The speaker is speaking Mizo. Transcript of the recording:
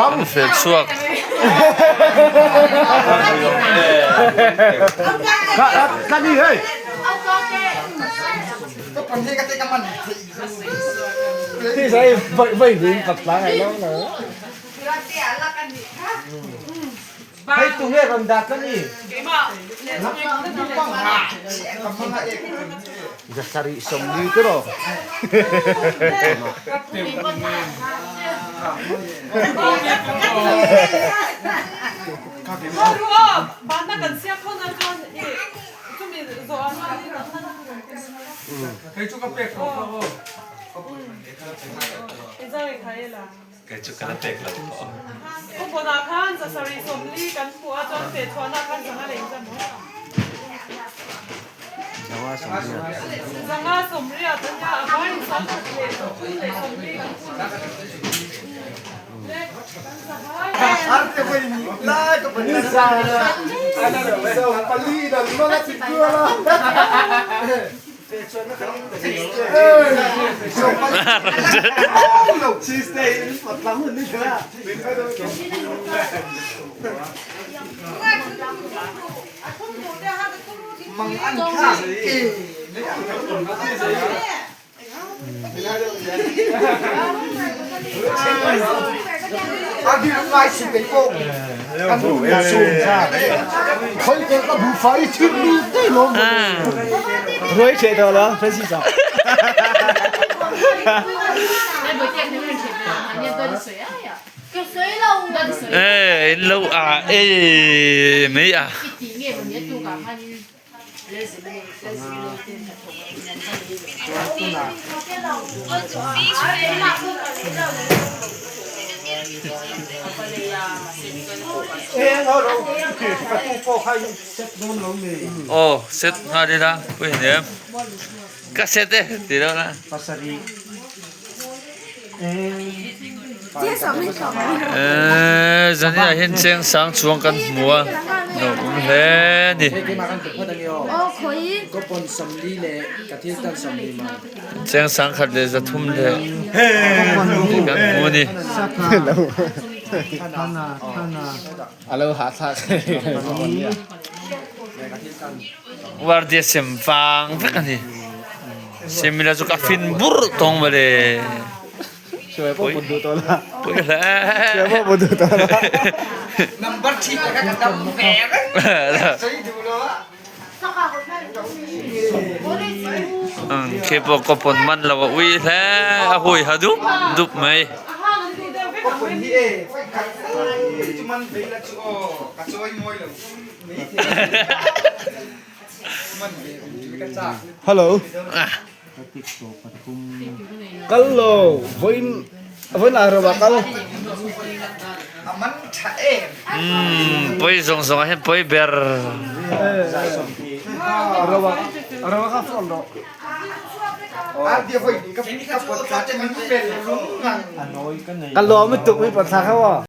An fel chhuak. Kei chu ka la pek lo pawh. Ê in lo a ê mai a. Aw set nghal ila pawhin em ka set e ti deuh la. Eee zan ah hian cheng sang chuang kan hmu a nuam awm hle a ni. Cheng sang khat leh zathum leh kan hmu a ni. Wardia sem vang vek a ni. Semila chu ka fin bur tawng mawle. Pui hle. Khi pawh ka pawn man lo a ui hle a hui ha dup dup mai. Hello. Kal lo voin voin ah ro kal. Hmm, poi zong zong ah hin poi ber. Rawa rawa ka phone ro. Kal lo mi tuk mi patha kha wa.